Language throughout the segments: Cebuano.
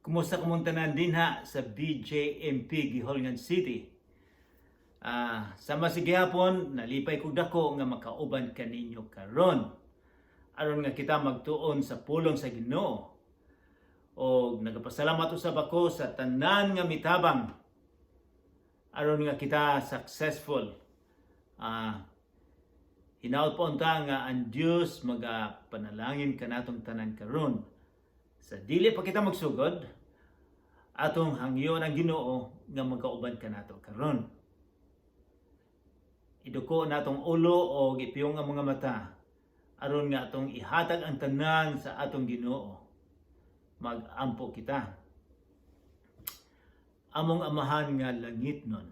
Kumusta kamong tanan dinha sa BJMP Guihulngan City? Sama sa gihapon, nalipay kog dako nga makauban kaninyo karon, aron nga kita magtuon sa pulong sa Ginoo. Og nagapasalamat usab ako sa tanan nga mitabang aron nga kita successful. Hinaot po unta nga ang Dios magapanalangin kanatong tanan karon. Sa dili pa kita magsugod, atong hangyon ang Ginoo nga magkauban kanato karon. Iduko natong ulo o ipiyong ang mga mata aron nga atong ihatag ang tanan sa atong Ginoo. Magampo kita. Among Amahan nga langitnon,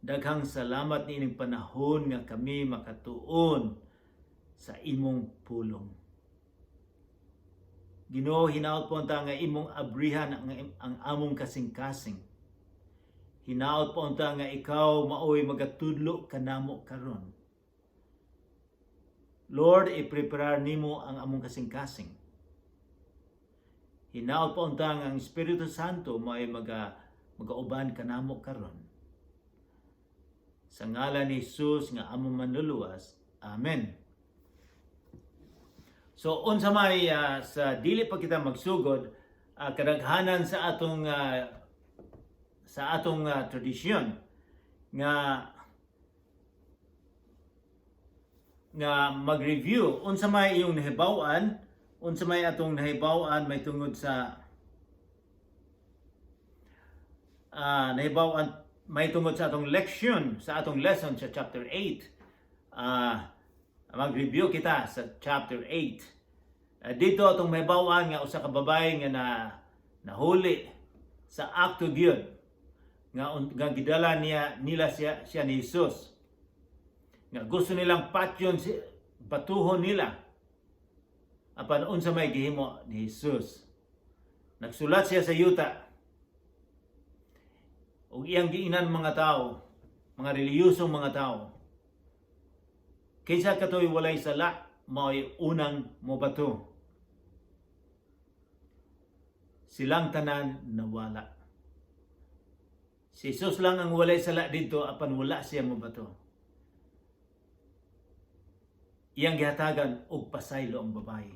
daghang salamat niining panahon nga kami makatuon sa imong pulong. Ginoo, hinaot po unta nga imong abrihan ang among kasing-kasing. Hinaot po unta nga ikaw maoy magatudlo kanamo karon. Lord, i-prepare nimo ang among kasing-kasing. Hinaot po unta nga ang Espiritu Santo maoy magauban kanamo karon. Sa ngalan ni Jesus nga among Manluluwas. Amen. So unsa may sa dili pa kita magsugod, kadaghanan sa atong tradisyon nga nga mag-review unsa may iyong nahibaw-an, unsa may atong nahibaw-an may tungod sa nahibaw-an may tungod sa atong leksyon, sa atong lesson sa chapter 8. Mag-review kita sa chapter 8. Dito atong mahibaw-an nga usa ka babae nga na nahuli sa akto gyud nga gidala niya nila siya siya ni Jesus, nga gusto nilang patyon si, batuhon nila, apan unsa may gihimo ni Jesus? Nagsulat siya sa yuta ug iyang giingnan mga tao, mga reliyosong mga tao, "Kinsa katoy walay sala, mao'y unang mobato." Silang tanan nawala. Si Jesus lang ang walay sala dito, apan wala siya mobato. Iyang gihatagan og pasaylo ang babae.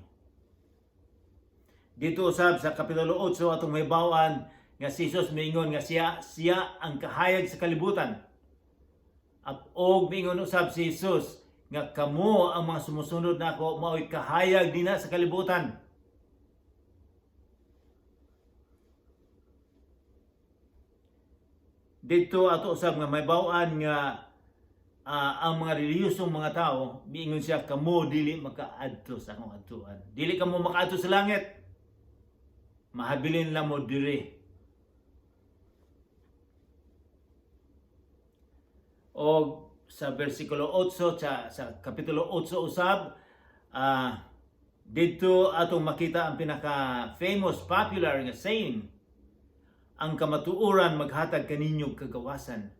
Dito usab sa Kapitulo 8, atong mahibaw-an nga si Jesus miingon nga siya siya ang kahayag sa kalibutan. At og miingon usab si Jesus nga kamo ang mga sumusunod nako mao'y kahayag dinha sa kalibutan. Dito ato usab nga mahibaw-an nga ang mga reliyosong mga tao, miingon siya, "Kamo dili makaadto sa akong adtuan. Dili kamo makaadto sa langit. Mahabilin lang mo diri." O sa versikulo 8 sa kapitulo 8 usab, dito atong makita ang pinaka famous, popular nga saying, "Ang kamatuoran maghatag kaninyo kagawasan."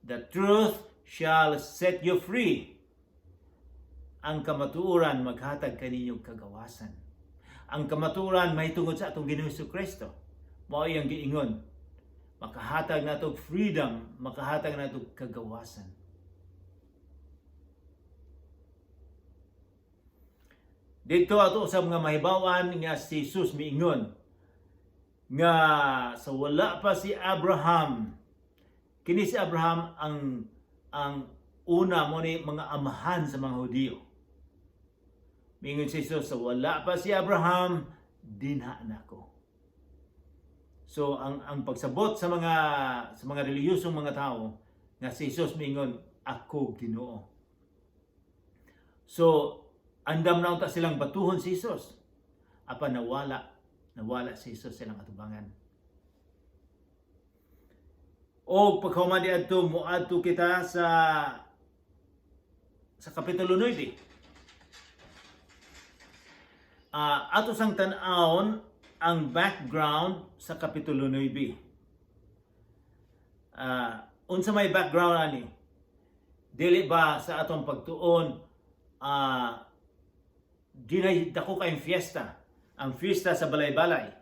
"The truth shall set you free." Ang kamatuoran maghatag kaninyo kagawasan. Ang kamatuoran mahitungod sa atong Ginoo Kristo. Mao iyang giingon. Makahatag nato freedom, makahatag nato kagawasan. Dito ato sa mga mahibawan nga si Jesus miingon nga sa wala pa si Abraham, kini si Abraham ang una mo ni mga amahan sa mga Hudiyo. Miingon si Jesus, "Sa wala pa si Abraham, dinha nako." So ang pagsabot sa mga reliyosong mga tao nga si Jesus miingon, "Ako Ginoo." So andam na unta silang batuhon si Jesus. Apan nawala si Jesus silang atubangan. O pagkahuman diadto, moadto kita sa Kapitulo 9. Ato sang tan-awon ang background sa Kapitulo 9. Unsa may background ani? Dili ba sa atong pagtuon, dinay dako kayong fiesta, ang fiesta sa balay-balay?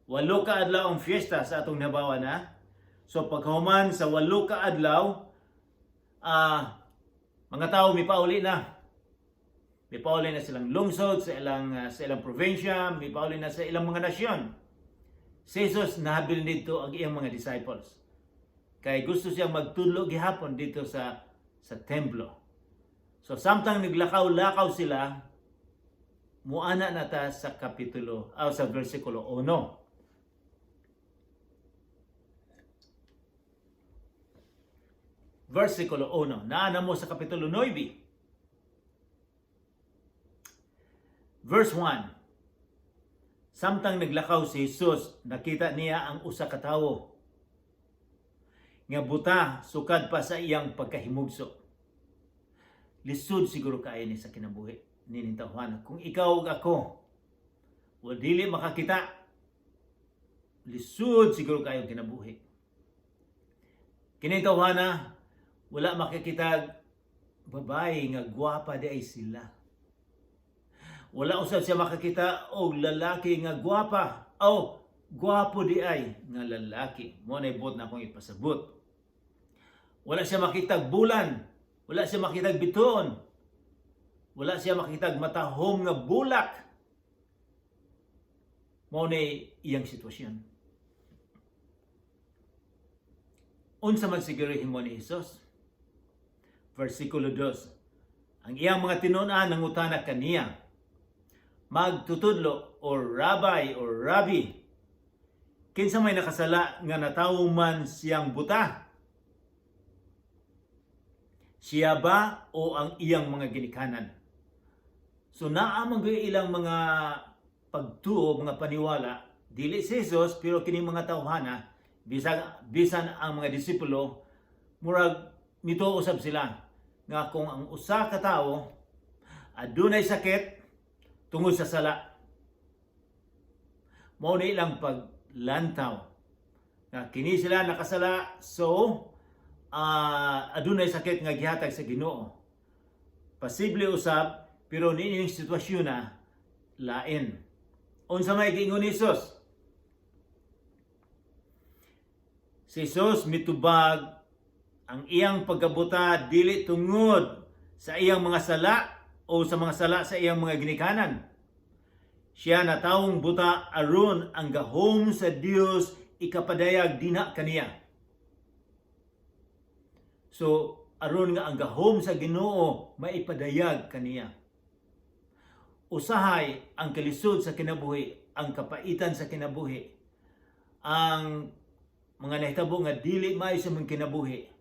8 ka adlaw ang fiesta sa atong nabawan na. So pagkahuman sa 8 ka adlaw, mga tao mipauli na. Mipauli na silang lungsod, sa ilang probinsya, mipauli na sa ilang mga nasyon. Si Jesus nahabil dito ang iyang mga disciples. Kay gusto siyang magtudlo gihapon dito sa templo. So samtang naglakaw-lakaw sila, muana na ta sa kapitulo, o sa versikulo 1. Versikulo 1. Naana mo sa kapitulo 9. Verse 1. Samtang naglakaw si Jesus, nakita niya ang usa ka tawo nga buta sukad pa sa iyang pagkahimugso. Lisod siguro kaayo ni sa kinabuhi ni tawhana. Kung ikaw ug ako o dili makakita, lisod siguro kaayo kinabuhi. Kini tawhana wala makikita babae nga gwapa di ay sila. Wala usab siya makakita og lalaki nga gwapa o gwapo di ay nga lalaki. Mo na ibot na akong ipasabot. Wala siya makita bulan, wala siya makita bituon, wala siya makita matahom nga bulak. Mao na iyang sitwasyon. Unsa man siguro himo ni Jesus? Versikulo 2. Ang iyang mga tinunan nangutana kaniya, "Magtutudlo or rabbi or rabbi, kinsa may nakasala nga natawo man siyang buta? Siya ba o ang iyang mga ginikanan?" So naa man gyud ilang mga pagtuo, mga paniwala, dili si Jesus pero kini mga tawhana, bisan bisan ang mga disipulo, murag mituo usab sila nga kung ang usa ka tawo adunay sakit tungod sa sala. Mao ni ilang paglantaw nga kini sila nakasala, so adunay sakit nga gihatag sa Ginoo. Posible usab, pero niining sitwasyon na lain. Unsa may giingon ni Jesus? Si Jesus mitubag ang iyang pagkabuta dili tungod sa iyang mga sala o sa mga sala sa iyang mga ginikanan. Siya natawong buta aron ang gahom sa Dios ikapadayag dina kaniya. So aron nga ang gahom sa Ginoo maipadayag kaniya. Usahay ang kalisod sa kinabuhi, ang kapaitan sa kinabuhi, ang mga nahitabo nga dili maayo sa mga kinabuhi,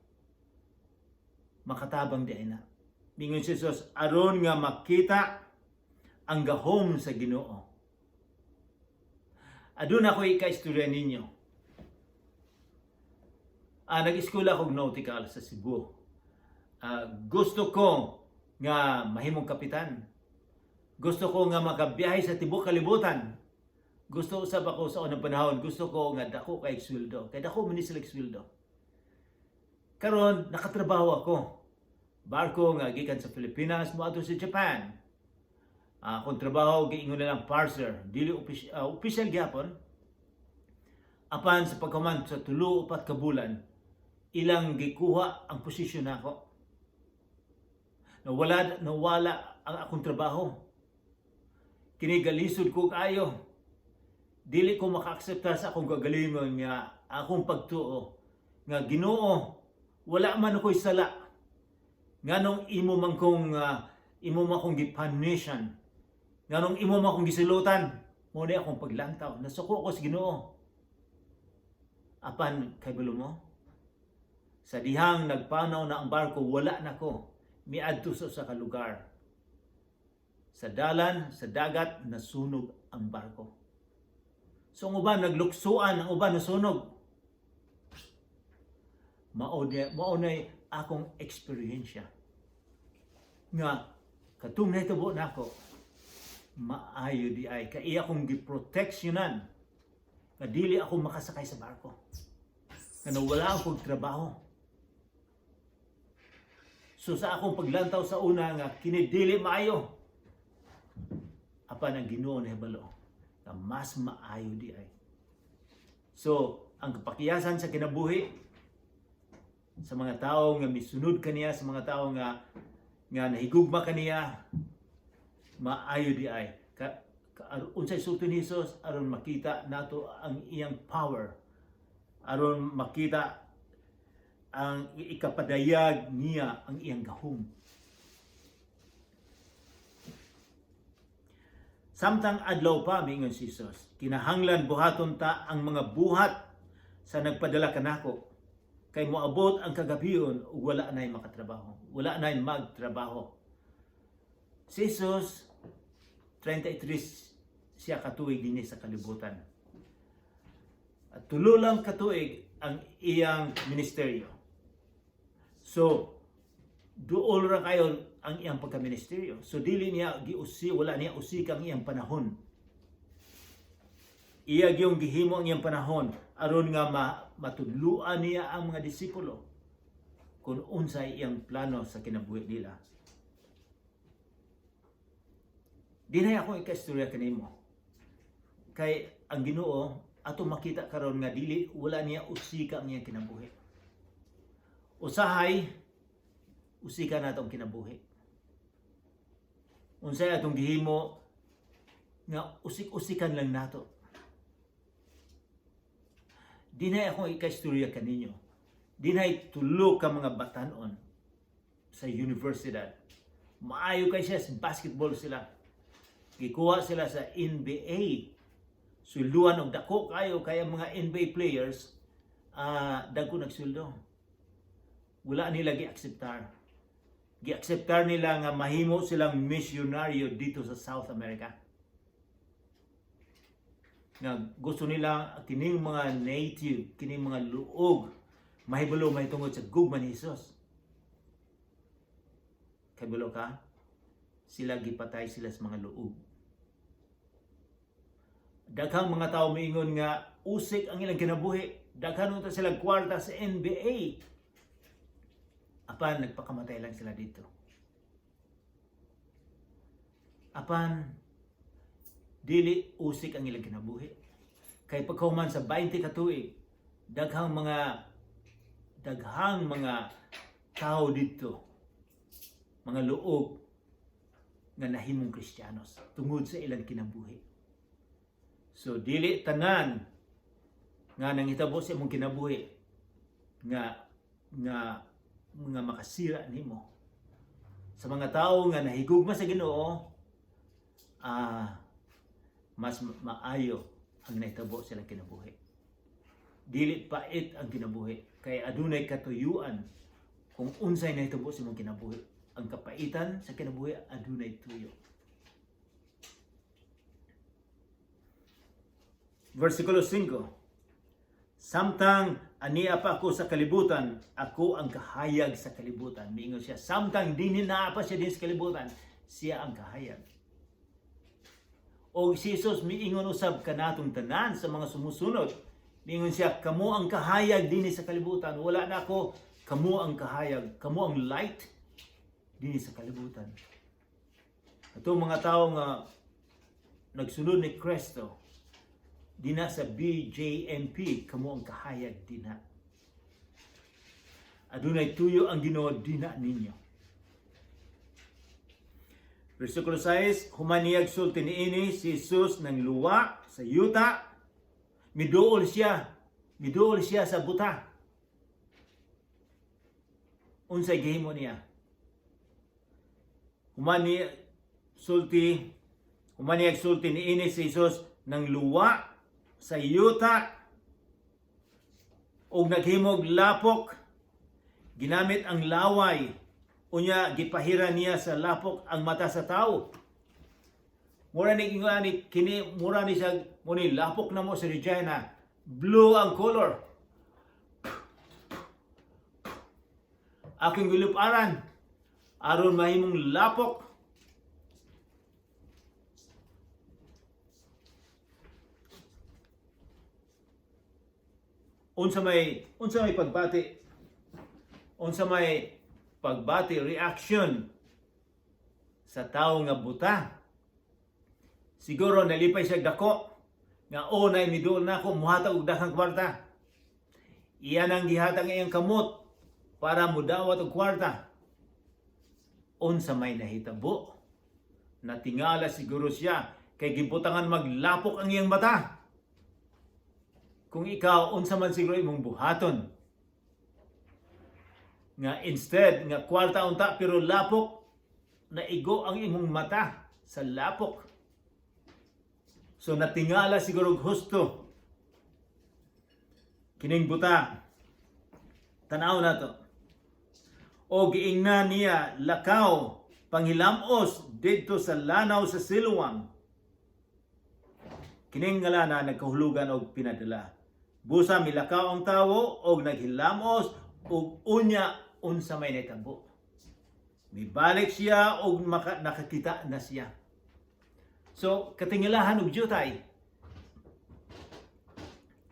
makatabang di na. Mingon si Jesus, aron nga makita ang gahom sa Ginoo. Aduna ko ika-istorya ninyo. Nag-eskwela akong nautical sa Cebu. Gusto ko nga mahimong kapitan. Gusto ko nga makabiyahe sa tibuok kalibutan. Gusto usab ako sa unang panahon, gusto ko nga dako kay sweldo. Kay dako man ni sila sweldo. Karon nakatrabaho ako. Barko nga gikan sa Pilipinas moadto sa Japan. Akong trabaho giingon na lang purser, dili official gyapon. Apan sa pagkaman sa 3 o 4 ka bulan, ilang gikuha ang posisyon nako. Nawala ang akong trabaho. Kini galisod ko kaayo. Dili ko maka-aksepta sa akong kagalingon nga akong pagtuo nga, "Ginoo, wala man ako'y sala. Nganong imo man kong gipunishan? Nganong imo man kong gisilutan?" Mo ni akong paglantaw. Nasuko ko sa Ginoo. Apan kabalo mo, sa dihang nagpanaw na ang barko, wala na ko. Miadto sa usa ka lugar. Sa dalan, sa dagat, nasunog ang barko. So ang uban nagluksuan, ang uban nasunog. Mao na akong eksperyensya. Nga katong nahitabo nako, maayo di ay kay iya akong giproteksyonan nga dili ako makasakay sa barko. Nga nawala ang pagtrabaho. So sa akong paglantaw sa una nga kini dili maayo, apan ang Ginoo nahibalo nga mas maayo di ay. So, ang kapakiyasan sa kinabuhi sa mga tao nga misunod kaniya, sa mga tao nga nahigugma kaniya, maayo di ay. Unsay sulti ni Jesus aron makita nato ang iyang power, aron makita ang ikapadayag niya ang iyang gahom. Samtang adlaw pa, miingon si Jesus, kinahanglan buhaton ta ang mga buhat sa nagpadala kanako. Kay moabot ang kagabion ug wala na'y makatrabaho. Wala na'y magtrabaho. Si Jesus, 33 siya katuig dinhi sa kalibutan. At 3 lang katuig ang iyang ministeryo. So, duol ra kayo ang iyang pagkaministeryo. So dili niya giusi, wala niya usik ang iyang panahon. Iya gyung gihimo ang iyang panahon aron nga matudluan niya ang mga disipulo kung unsay iyang plano sa kinabuhi nila. Dinay ako ikaistorya kanimo. Kay ang Ginoo ato makita karon nga dili, wala niya usika ang iyang kinabuhi. Usahay usika nato ang kinabuhi. Unsay atong gihimo nga usik-usikan lang nato. Dinay ako ikaistorya kaninyo. Dinay 3 ka mga batanon sa universidad. Maayo kay siya sa basketball sila. Gikuha sila sa NBA. Sulduan og dako kayo kay ang mga NBA players, dagko nagsuldo. Wala nila gi-akseptar. Gi-akseptar nila nga mahimo silang misyonaryo dito sa South America. Nga gusto nila kining mga native, kining mga luog, mahibalo mahitungod sa gugma ni Hesus. Kabalo ka? Sila gipatay sila sa mga luog. Daghang mga tao miingon nga usik ang ilang kinabuhi. Daghan unta sila kwarta sa NBA. Apan nagpakamatay lang sila dito. Apan dili usik ang ilang kinabuhi. Kay pagkahuman sa 20 ka tuig, daghang mga tao dito, mga luog nga nahimong Kristiyanos tungod sa ilang kinabuhi. So dili tanan nga nangitabo sa imong kinabuhi nga makasira nimo. Sa mga tao nga nahigugma sa Ginoo, mas maayo ang nahitabo sa ilang kinabuhi. Dili pait ang kinabuhi kay adunay katuyuan kung unsay nahitabo sa imong kinabuhi. Ang kapaitan sa kinabuhi adunay tuyo. Versikulo 5. Samtang ania pa ako sa kalibutan, ako ang kahayag sa kalibutan. Miingon siya, samtang dinhi naa pa siya din sa kalibutan, siya ang kahayag. O si Jesus miingon usab kanatong tanan sa mga sumusunod. Miingon siya, kamo ang kahayag dinhi sa kalibutan. Wala na ako, kamo ang kahayag, kamo ang light dinhi sa kalibutan. Atong mga tao nga nagsunod ni Kristo, dina sa BJMP, kamo ang kahayag dina. Adunay tuyo ang Ginoo dina ninyo. Versikulo 6, human niyag sulti niini, si Jesus nang luwa sa yuta, miduol siya sa buta. Unsay gihimo niya? Human niyag sulti niini, si Jesus nang luwa sa yuta ug naghimog lapok, ginamit ang laway, unya gipahira niya sa lapok ang mata sa tao. Mura ni ingon ani kini, mura ni siya mo ni lapok na mo sa Regina, blue ang color. Aking giluparan aron mahimong lapok. Unsa may pagbati, unsa may pagbati, reaction sa tao nga buta? Siguro nalipay siya dako. Nga o na miduol nako, muhatag og daghang kwarta. Iyan ang gihatag ang iyang kamot para mudawat og kwarta. Unsa may nahitabo? Natingala siguro siya kay gibutangan maglapok ang iyang mata. Kung ikaw, unsa man siguro imong buhaton? Nga instead nga kwarta unta pero lapok, naigo ang imong mata sa lapok. So natingala siguro og husto kining buta. Tanaw nato. O giingnan niya, "Lakaw, panghilamos didto sa lanaw sa Siloam." Kining ngalana nagkahulugan og pinadala. Busa milakaw ang tawo og naghilamos, ug unya unsa may nahitabo? Mibalik siya og nakakita na siya. So katingilahan og jutay.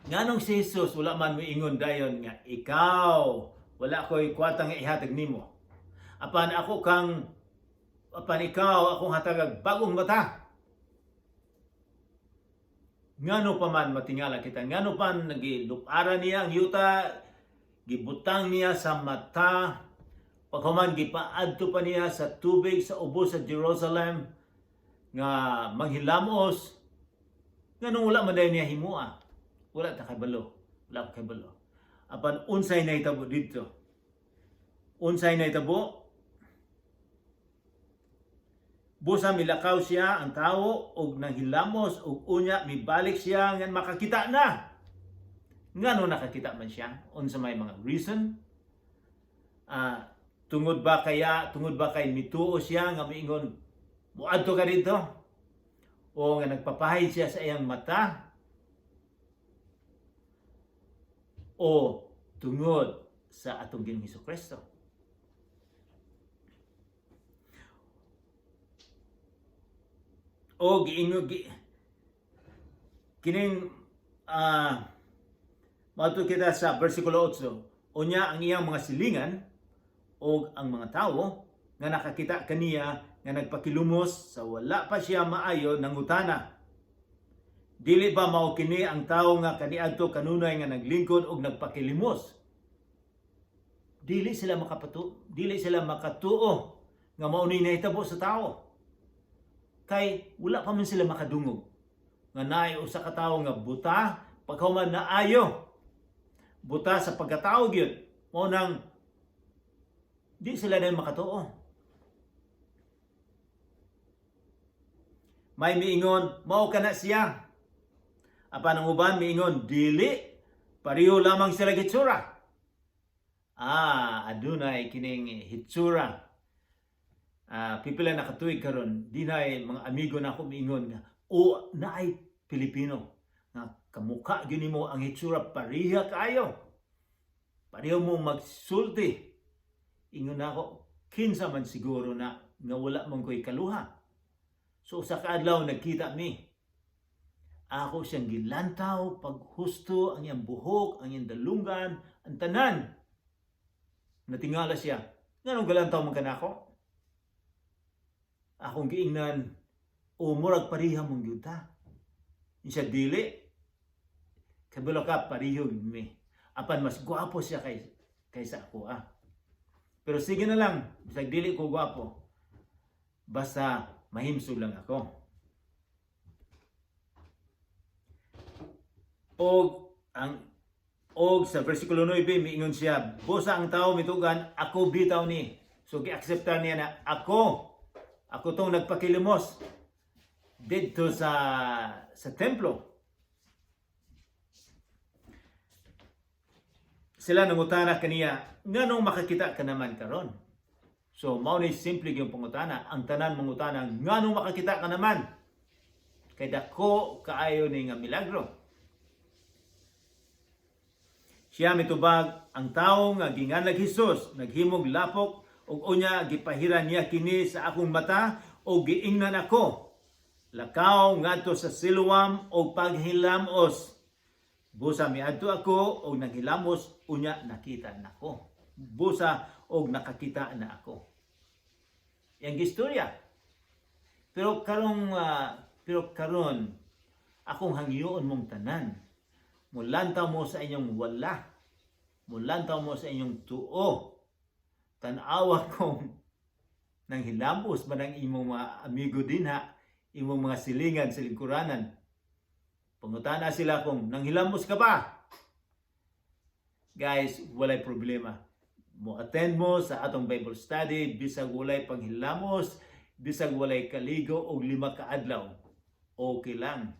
Nganong si Jesus wala man moingon dayon nga, "Ikaw, wala ko'y kwarta nga ihatag nimo. Apan ikaw akong hatagag bagong mata"? Ngano pa man matingala kita? Ngano pa nagilupara niya ang yuta, gibutang niya sa mata, paghuman gipaadto pa niya sa tubig sa ubos sa Jerusalem nga manghilamos? Nganong wala man dayon niya himua? Wala ta kabalo. Wala ko kabalo. Apan unsay nahitabo didto? Unsay nahitabo? Busa milakaw siya ang tawo og nanghilamos, ug unya mibalik siya nga makakita na. Ngano nakakita man siya? Unsa may mga reason? Tungod ba kay mituo siya nga miingon, "Muadto ka didto"? O nga nagpapahid siya sa iyang mata? O tungod sa atong Ginoong Hesus Kristo? O giingon kining maadto kita sa versikulo 8. Unya ang iyang mga silingan o ang mga tawo nga nakakita kaniya nga nagpakilumos sa wala pa siya maayo nangutana, "Dili ba mao kini ang tawo nga kaniadto kanunay nga naglingkod og nagpakilimos?" Dili sila makatuo nga mao ni nahitabo sa tawo. Kay wala pa man sila makadungog nga naay usa ka tawo nga buta pagkahuman naayo. Buta sa pagkatao gyud. Mao nang di sila dahil makatuo. May miingon, "Mao kana siya." Apan ang uban miingon, "Dili, pareho lamang sila hitsura." Adunay kining hitsura. Pipila na katuig karon, di na mga amigo na ako miingon nga, "O naay Pilipino nga kamukha gyud nimo ang hitsura, pareha kaayo. Pareho mo magsulti." Ingon nako, "Kinsa man siguro na nga wala man ko'y kaluha?" So sa kaadlaw nagkita mi. Ako siyang gilantaw paghusto ang iyang buhok, ang iyang dalunggan, ang tanan. Natingala siya. "Nganong galantaw man kanako?" Akong giingnan, "O murag pareha mong gyud ta." Siya, "Dili. Kabalo ka, pareho mi. Apan mas gwapo siya kaysa ako ah. Pero sige na lang, bisag dili ko gwapo. Basta mahimsog lang ako." Og sa versikulo 9 miingon siya, "Busa ang tao mitugan, ako bitaw ni." So giakseptar niya na ako tong nagpakilimos didto sa templo. Sila nangutana kaniya, "Nganong makakita ka naman karon?" So mao ni simple yung pangutana, ang tanan mangutana, "Nganong makakita ka naman?" Kay dako kaayo ni nga milagro. Siya mitubag, "Ang tawo nga ginganlag Hesus naghimog lapok ug unya gipahiran niya kini sa akong mata ug giingnan ako, 'Lakaw ngadto sa Siloam og paghilamos.' Busa miadto ako og naghilamos, unya nakita nako. Busa og nakakita na ako." Yang istorya. Pero karon Akong hangyoon mong tanan. Mulantaw mo sa inyong wala. Mulantaw mo sa inyong tuo. Tanawa kung nang hilambos man ang imong mga amigo dinha, imong mga silingan sa lingkuranan. Pangutana sila kung nanghilambos ka pa. Guys, walay problema. Mo attend mo sa atong Bible study bisag walay panghilamos, bisag walay kaligo og 5 ka adlaw. Okay lang.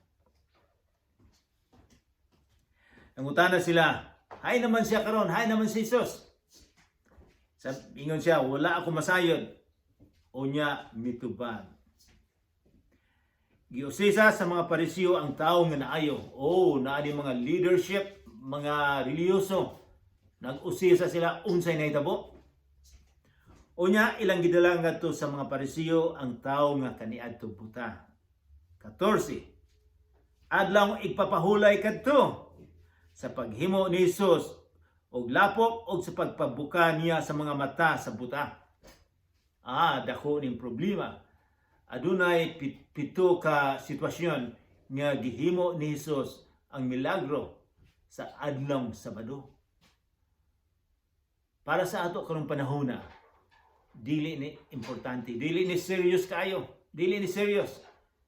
Nangutana sila, "Hay naman siya karon, hay naman si Jesus." Sa ingon siya, "Wala ako masayod." Unya mitubag. Giusisa sa mga Parisiyo ang tao nga naayo. Oh, naa ni mga leadership, mga relihiyoso. Nag-usisa sila unsay nahitabo. Unya ilang gidala ngadto sa mga Parisiyo ang tao nga kaniadto buta. 14. Adlaw igpapahulay kadto sa paghimo ni Jesus og lapok og sa pagpabuka niya sa mga mata sa buta. Ah, dako ning problema. Adunay 7 ka sitwasyon nga gihimo ni Jesus ang milagro sa Adlong Sabado. Para sa ato karong panahona, dili ni importante, dili ni serious kayo, dili ni serious,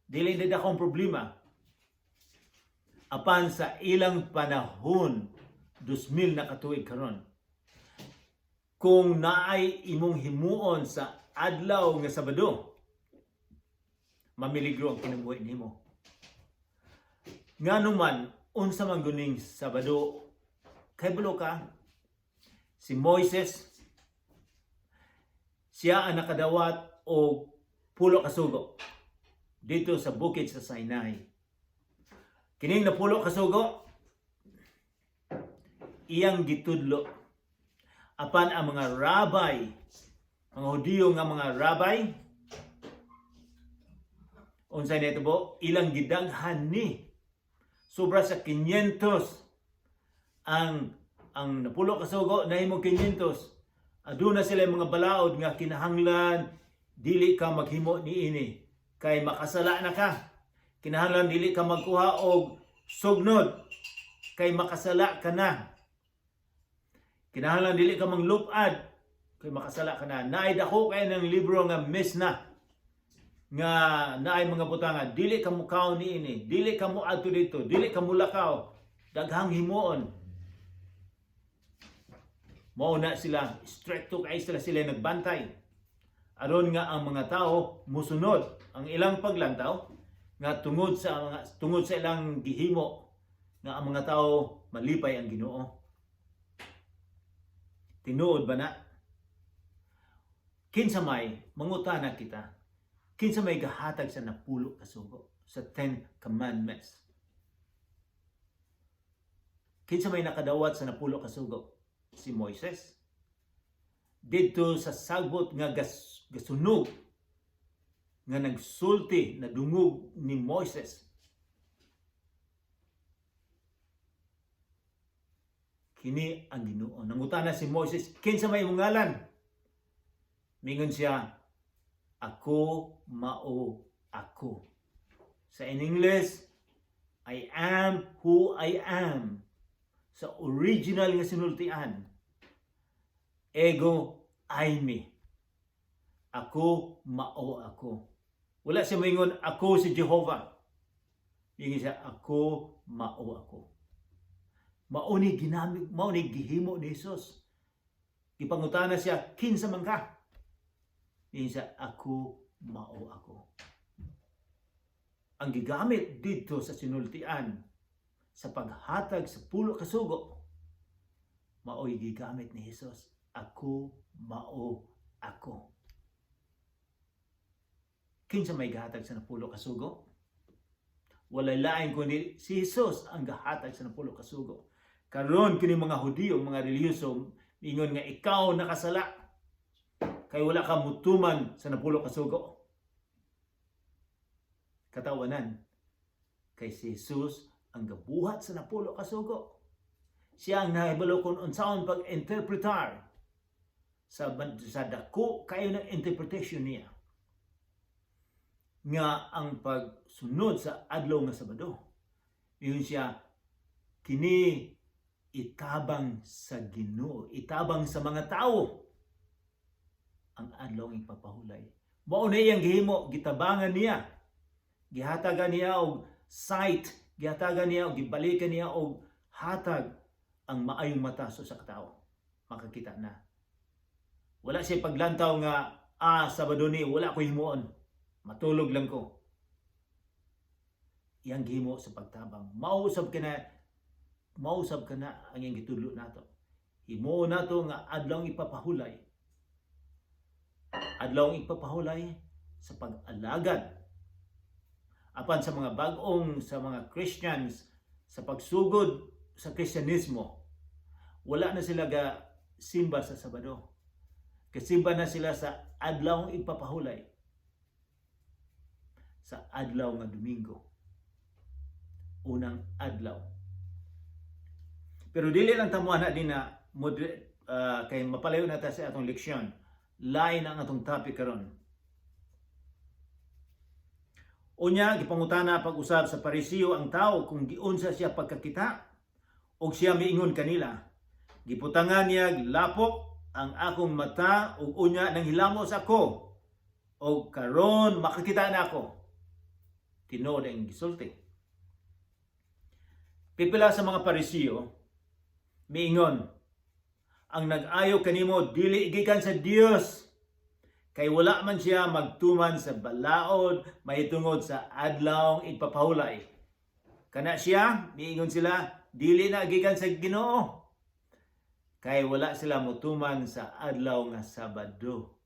dili ni dakong problema. Apan sa ilang panahon, 2000 na katuig karon, kung naay imong himuon sa adlaw nga Sabado, mamiligro ang kinabuhi nimo. Ngano man, unsa man guning Sabado, kay balo ka, si Moises, siya ang nakadawat og pulo ka sugo dito sa bukid sa Sinai. Kining napulo ka sugo, iyang gitudlo. Apan ang mga rabbi, mga Hudiyo nga mga rabbi, unsay nahitabo, ilang gidaghan ni. Sobra sa 500 ang napulo ka sugo nahimong 500. Aduna sila mga balaod nga kinahanglan dili ka maghimo niini kay makasala na ka. Kinahanglan dili ka magkuha og sugnod kay makasala ka na. Kinahanglan dili ka manglupad kay makasala ka na. Naay dako kay ng libro nga Misna nga naay mga butanga dili ka mukaon niini, dili ka moadto dito, dili ka mulakaw, daghang himuon. Mao na sila, stricto kay sila sila nagbantay. Aron nga ang mga tao musunod ang ilang paglantaw nga tungod sa ilang gihimo nga ang mga tao malipay ang Ginoo. Tinuod ba na? Kinsa may mangutana kita? Kinsa may gahatag sa napulo ka sugo, sa 10 Commandments? Kinsa may nakadawat sa napulo ka sugo? Si Moises. Didto sa sagbot nga gasunog nga nagsulti na dungog ni Moises. Kini ang Ginoo. Nangutana si Moises, "Kinsa may imong ngalan?" Mingon siya, "Ako mao ako." Sa in English, "I am who I am." Sa original nga sinultian, "Ego eimi." Ako mao ako. Wala siya moingon, "Ako si Jehovah." Ingon siya, "Ako mao ako." Mao ni ginamit, mao ni gihimo ni Jesus. Gipangutana siya, "Kinsa man ka?" Ingon siya, "Ako mao ako." Ang gigamit dito sa sinultian sa paghatag sa pulo ka sugo, mao'y gigamit ni Jesus. Ako mao ako. Kinsa may gahatag sa napulo ka sugo? Walay lain kundi si Jesus ang gahatag sa napulo ka sugo. Karon kini mga Hudiyo, mga relihiyoso, ingon nga ikaw nakasala kay wala ka mutuman sa napulo ka sugo. Katawanan kay si Jesus ang gabuhat sa napulo ka sugo. Siya ang nahibalo kung unsaon pag-interpretar sa dako kayo ng interpretation niya nga ang pagsunod sa adlaw nga Sabado. Yun siya, kini itabang sa Ginoo, itabang sa mga tao ang adlaw ipapahulay. Mao na iyang gihimo, gitabangan niya. Gihatagan niya og sight, gihatagan niya og gibalikan niya og hatag ang maayong mata sa usa ka tawo. Makakita na. Wala siya paglantaw nga Sabado ni wala ko himuon. Matulog lang ko. Iyang gihimo sa pagtabang. Mausab ka na ang iyang gitudlo nato. Himuon nato nga adlaw ipapahulay. Adlaw ipapahulay sa pag-alagad. Apan sa mga bag-ong sa mga Christians sa pagsugod sa Kristyanismo, wala na sila ga simba sa Sabado. Kasimba na sila sa adlaw ipapahulay. Sa adlaw nga Domingo. Unang adlaw. Pero dili lang tamuan na din na kay mapalayo na ta sa atong leksyon. Lain ang atong topic karon. Unya, gipangutana pag-usab sa Parisiyo ang tao kung giunsa siya pagkakita og siya miingon kanila. Giputangan niya lapok ang akong mata ug unya nang hilamos ako og karon makakita na ako. Tinuod ang gisulti. Pipila sa mga Parisiyo miingon, ang nag-ayo kanimo dili gikan sa Dios kay wala man siya magtuman sa balaod mahitungod sa adlaw igpapahulay. Kana siya, miingon sila, dili na gikan sa Ginoo kay wala sila motuman sa adlaw nga Sabado.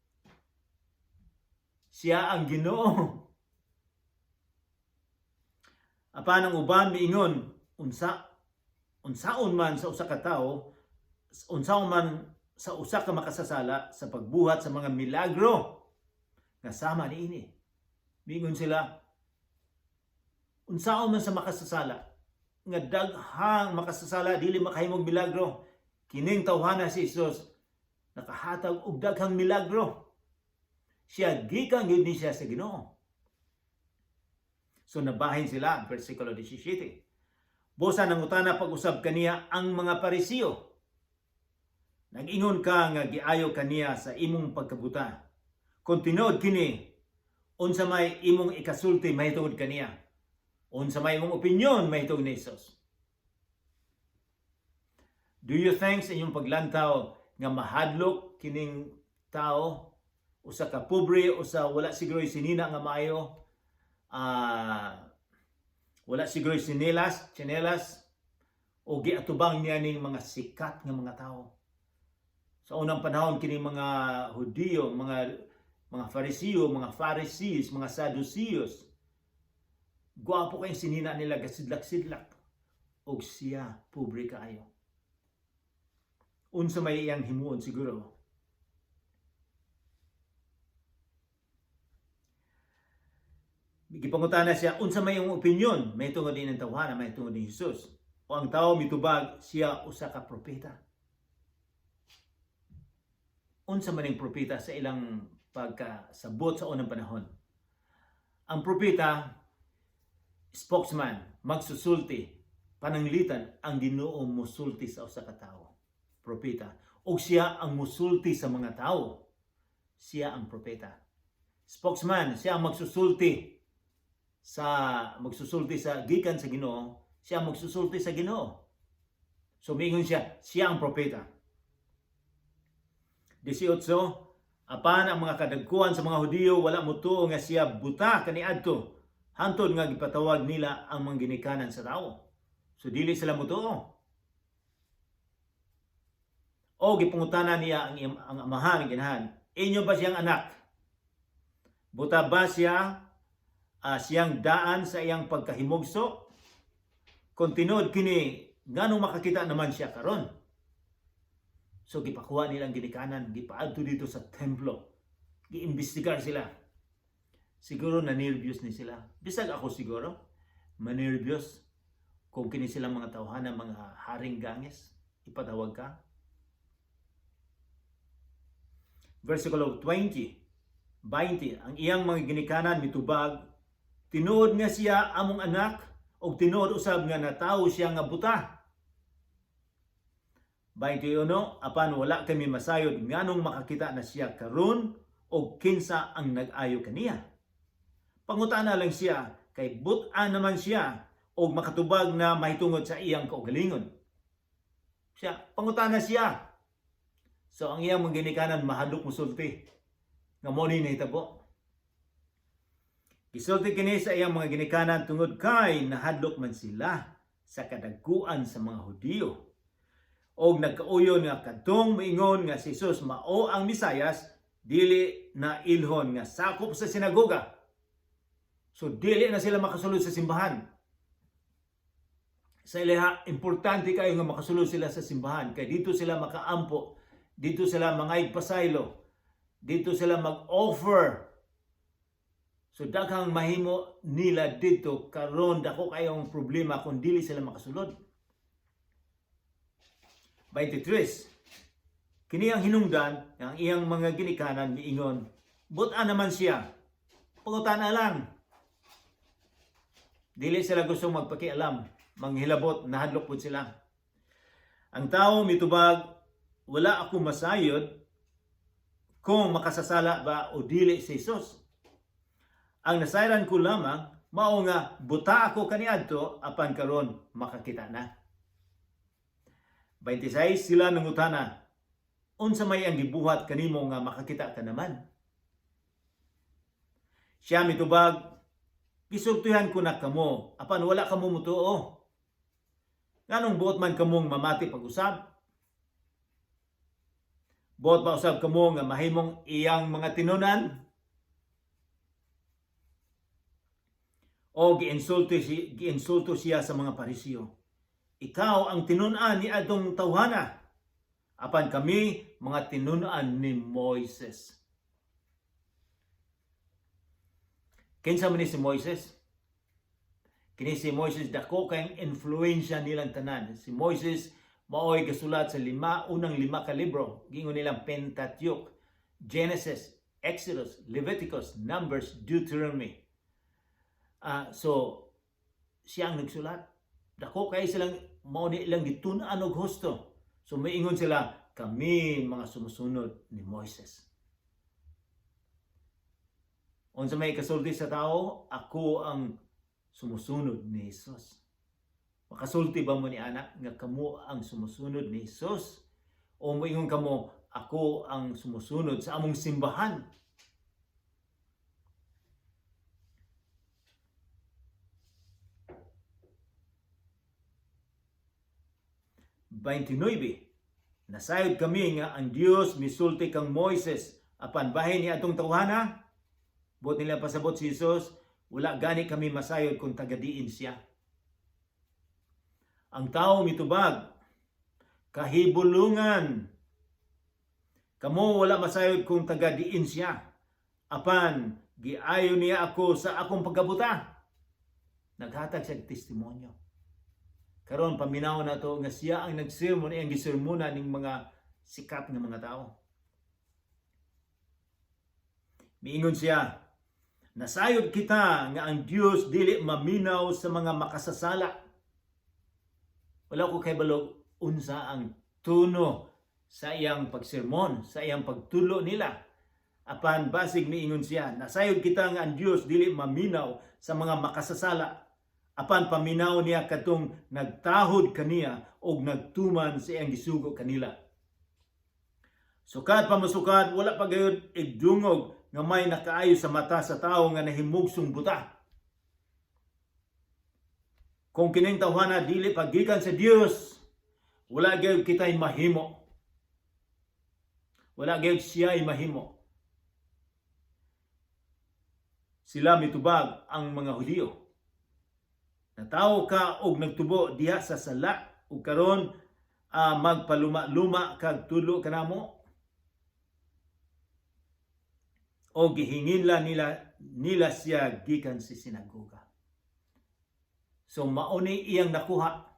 Siya ang Ginoo. Apan ang uban miingon, unsaon man sa usa ka tawo, unsaon man sa usa ka makasasala sa pagbuhat sa mga milagro nga sama niini. Miingon sila, unsaon man sa makasasala nga daghang makasasala dili makahimog milagro, kining tawhana si Jesus nakahatag og daghang milagro. Siya gikan gyud ni siya sa Ginoo. So nabahin sila, versikulo 17. Busa nangutana pag-usab kaniya ang mga Parisiyo. Nag-ingon ka nga giayo kaniya sa imong pagkabuta. Kung tinuod kini, unsa may imong ikasulti mahitungod kaniya? Unsa may imong opinyon mahitungod ni Jesus? Do you think sa inyong paglantaw nga mahadlok kining tao, usa ka pobre, usa wala siguro sinina nga maayo, wala siguro sinelas, o giatubang niya ning mga sikat nga mga tao? Sa unang panahon, kining mga Hudiyo, mga Farisiyo, mga Pharisees, mga Sadduceos, gwapo kayong sinina nila, gasidlak-sidlak, og siya pobre kaayo. Unsa may iyang himuon siguro? Gipangutana siya, unsa may iyong opinyon? May tungod din ang tawhana, may tungod ni Jesus. O ang tao mitubag, siya usa ka propeta. Unsa man ning propeta sa ilang pagkasabot sa unang panahon? Ang propeta, spokesman, magsusulti, pananglitan ang Ginoo musulti sa usa ka tawo. Propeta. O siya ang musulti sa mga tao. Siya ang propeta. Spokesman, siya ang magsusulti sa gikan sa Ginoo, siya ang magsusulti sa Ginoo. So miingon siya, siya ang propeta. 18, apan ang mga kadagkuan sa mga Hudiyo wala motuo nga siya buta kaniadto hantod nga gipatawag nila ang mga ginikanan sa tawo. So dili sila motuo. O gipangutana niya ang amahan, ang ginahan, inyo ba siyang anak? Buta ba siya siyang daan sa iyang pagkahimugso? Kung tinuod kini, nganong makakita naman siya karon? So gipakuha nilang ginikanan, gipaadto dito sa templo. Giimbestigar sila. Siguro na nervyos ni sila. Bisag ako siguro, manervyos kung kini silang mga tawhana, mga haring ganges, ipatawag ka. Versikulo 20, ang iyang mga ginikanan mitubag, tinuod nga siya among anak, Og tinuod usab nga natawo siya nga buta. 21, apan wala kami masayod nganong makakita na siya karon og kinsa ang nag-ayo kaniya. Pangutana lang siya kay but-an naman siya og makatubag na mahitungod sa iyang kaugalingon. Siya, pangutana siya. So ang iyang mga ginikanan mahadlok mosulti nga mo ni nahitabo. Gisulti kini sa iyang mga ginikanan tungod kay nahadlok man sila sa kadaguan sa mga Hudiyo. Og nagkauyon nga kadtong moingon nga si Jesus mao ang Mesayas, dili na ilhon nga sakop sa sinagoga. So dili na sila makasulod sa simbahan. Sa ilaha, importante kayo nga makasulod sila sa simbahan kay dito sila makaampo, dito sila mangayog pasaylo, dito sila mag-offer. So daghang mahimo nila dito karon, dako kayong problema kung dili sila makasulod. 23. Kini ang hinungdan nga ang iyang mga ginikanan miingon, "But-an naman siya. Pangutana lang." Dili sila gusto magpakialam, manghilabot, nahadlok pud sila. Ang tao mitubag, "Wala ako masayod kung makasasala ba o dili si Jesus. Ang nasayran ko lamang, mao nga buta ako kaniadto apan karon makakita na." 26, sila nangutana, "Unsa may ang gibuhat kanimo nga makakita ka naman?" Siya mitubag, "Gisultihan ko na kamo, apan wala kamo mutuo. Nganong buot man kamong mamati pag-usab? Buot ba usab kamo nga mahimong iyang mga tinunan?" O giinsulto siya sa mga Pariseo. "Ikaw ang tinun-an ni adtong tawhana. Apan kami mga tinun-an ni Moises." Kinsa man ni si Moises? Kini si Moises, dako kayong influensya nilang tanan. Si Moises maoy gasulat sa lima unang lima ka libro. Giingon nilang Pentateuch, Genesis, Exodus, Leviticus, Numbers, Deuteronomy. So siya ang nagsulat. Dako kay silang mao ni ilang gitun-an og husto. So miingon sila, "Kami mga sumusunod ni Moises." Unsa may kasulti sa tao, "Ako ang sumusunod ni Jesus." Makasulti ba mo ni anak nga kamo ang sumusunod ni Jesus? O moingon kamo, "Ako ang sumusunod sa among simbahan"? 29. Nasayod kami nga ang Dios misulti kang Moises, apan bahin ni atong tawhana, buot nila pasabot si Jesus, wala gani kami masayod kung tagadiin siya. Ang tao mitubag, "Kahibulungan. Kamo wala masayod kung tagadiin siya. Apan giayo niya ako sa akong pagkabuta." Naghatag siya testimonyo. Karon paminaw na to nga siya ang nagsermon, iyang gisermonan ning mga sikat nga mga tao. Miingon siya, "Nasayod kita nga ang Dios dili maminaw sa mga makasasala." Wala ko kay balog unsa ang tuno sa iyang pagsermon, sa iyang pagtulo nila. Apan basig miingon siya, "Nasayod kita nga ang Dios dili maminaw sa mga makasasala. Apan paminaw niya kadtong nagtahod kaniya og nagtuman sa iyang gisugo kanila." Sukad pa masukad, wala pa gayud igdungog nga may nakaayo sa mata sa tawo nga nahimugsong buta. Kung kining tawhana dili pagikan sa Dios, wala gayud kita'y mahimo. Wala gayud siya'y mahimo. Sila mitubag, ang mga Hudiyo, "Natawo ka og nagtubo diha sa sala ug karon magpaluma-luma kag tulo kanamo?" O gihinginla nila siya gikan sa sinagoga. So mauni iyang nakuha.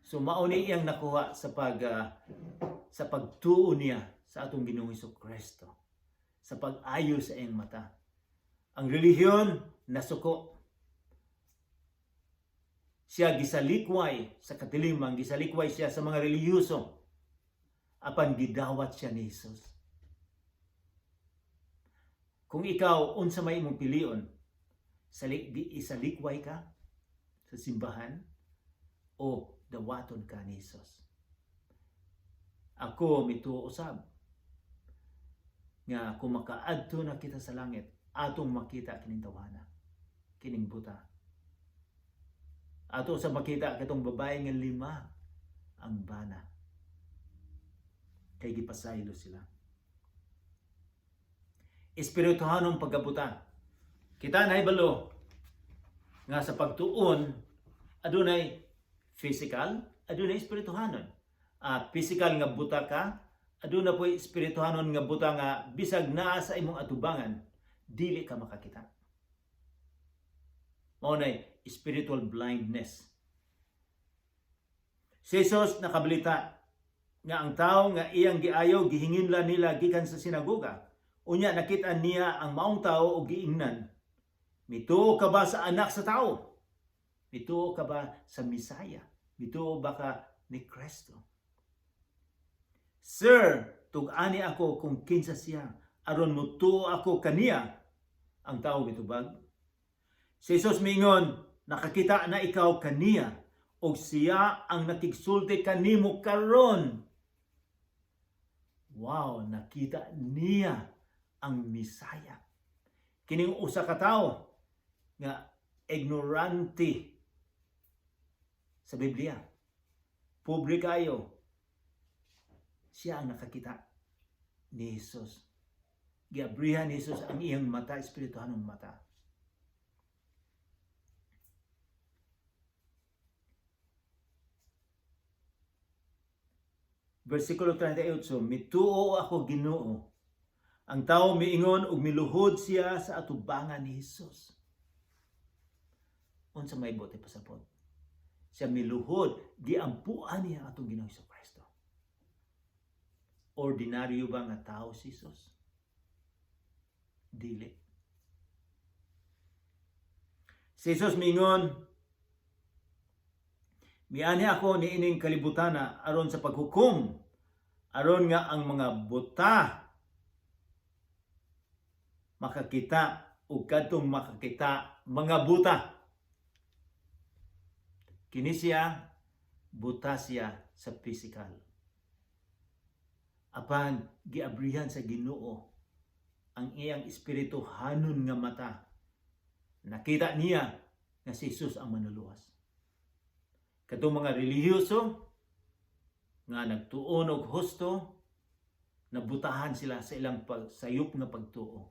So mauni iyang nakuha sa pagtuo niya sa atong Ginoong Kristo, sa pag-ayo sa iyang mata. Ang relihiyon nasuko. Siya gisalikway sa kadiliman, gisalikway siya sa mga relihiyoso. Apan gidawat siya ni Jesus. Kung ikaw, unsa may imong pilion, isalikway ka sa simbahan o dawaton ka ni Jesus? Ako mituo usab nga kung makaadto na kita sa langit, atong makita kining tawhana, kining buta. Ato sa makita katong babae nga lima ang bana. Kay gipasaylo sila. Espirituhanong pagkabuta. Kita nahibalo nga sa pagtuon adunay physical, adunay espirituhanon. Physical nga buta ka, aduna po'y espirituhanon nga buta nga bisag naa sa imong atubangan, dili ka makakita. Mao nay spiritual blindness. Si Jesus nakabalita nga ang tao nga iyang giayo gihinginla nila gikan sa sinagoga. Unya nakita niya ang maong tao og giingnan, "Mituo ka ba sa Anak sa Tao? Mituo ka ba sa Misaya? Mituo ba ka ni Kristo?" "Sir, tug-ani ako kung kinsa siya aron mutuo ako kaniya," ang tao mitubag. Si Jesus miingon, "Nakakita na ikaw kaniya og siya ang nakigsulti kanimo karon." Wow, nakita niya ang Misaya. Kining usa ka tawo nga ignorante sa Biblia. Pobre kayo. Siya ang nakakita ni Jesus. Giabrihan ni Jesus ang iyang mata, espirituhanong mata. Versikulo 38, "Mituo ako, Ginoo," ang tao miingon ug miluhod siya sa atubangan ni Jesus. Unsa may buot pasabot? Siya miluhod, giampuan niya atong Ginoong Kristo. Ordinaryo ba nga tao si Jesus? Dili. Si Jesus miingon, "Miani ako niining kalibutana aron sa paghukom, aron nga ang mga buta makakita ug kadtong makakita mga buta." Kini siya, buta siya sa physical. Apan giabrihan sa Ginoo ang iyang espirituhanon nga mata. Nakita niya nga si Jesus ang manluluwas. Katong mga relihiyoso nga nagtuon og husto, nabutahan sila sa ilang pagsayop nga pagtuo.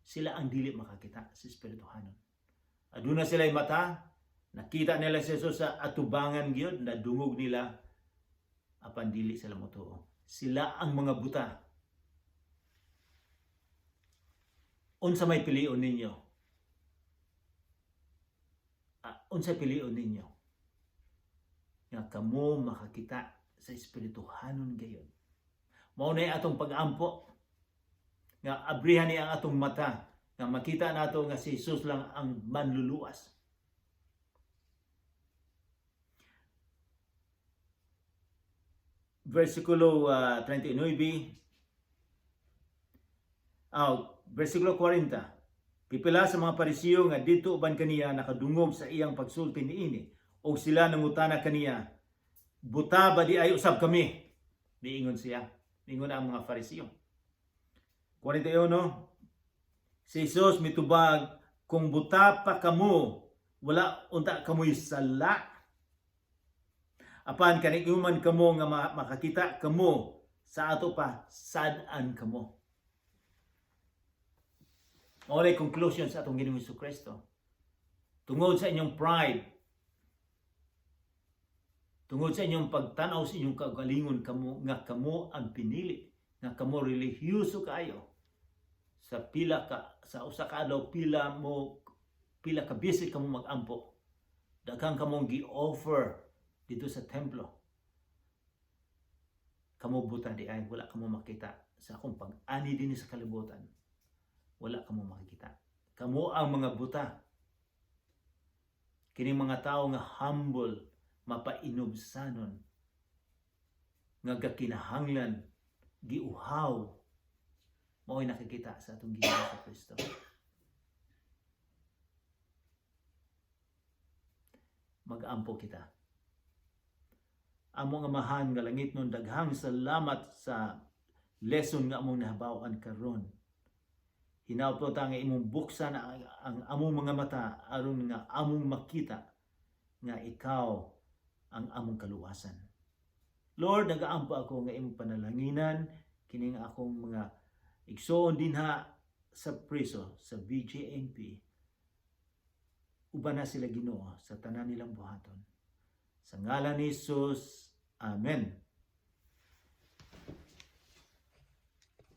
Sila ang dili makakita sa espirituhanon. Aduna sila mata, nakita nila si Jesus sa atubangan gyud, nadungog nila, apan dili sila motuo. Sila ang mga buta. Unsa may pilion ninyo? Unsa pilion ninyo? Nga kamo makakita sa espirituhanon gayon. Mao na atong pag-ampo nga abrihan niya ang atong mata nga makita nato nga si Jesus lang ang manluluwas. Versikulo 39, versikulo 40. Pipila sa mga Parisiyo nga didto uban kaniya nakadungog sa iyang pagsulti niini og sila nangutana kaniya, "Buta ba diay usab kami?" Niingon siya. Niingon ang mga Parisiyo. 41. Si Jesus mitubag, "Kung buta pa kamo, wala unta kamoy sala. Apan kaniuman kamo nga makakita kamo, sa ato pa sad-an kamo." Mao conclusion sa atong Ginoong Kristo. Tungod sa inyong pride, tungod sa inyong pagtanaw sa inyong kaugalingon kamo nga kamo ang pinili, nga kamo relihiyoso kaayo, sa pila ka sa usa ka adlaw pila ka beses kamo magampo, daghan kamong gi-offer didto sa templo, kamo buta diay, wala kamo makita sa akong pag-ani dinhi sa kalibutan. Wala kamo makikita. Kamo ang mga buta. Kining mga tawo nga humble, mapainubsanon, nga gakinahanglan, giuhaw, mao'y nakikita sa atong Ginoo Kristo. Mag-ampo kita. Among Amahan nga langitnon, daghang salamat sa lesson nga among nahibaw-an karon. Hinaot po ta nga imong buksan ang among mga mata aron nga among makita nga ikaw ang among kaluwasan. Lord, nagaampo ako nga imong panalanginan kining akong mga igsoon dinha sa priso sa BJMP. Uban na sila, Ginoo, sa tanan nilang buhaton. Sa ngalan ni Jesus. Amen.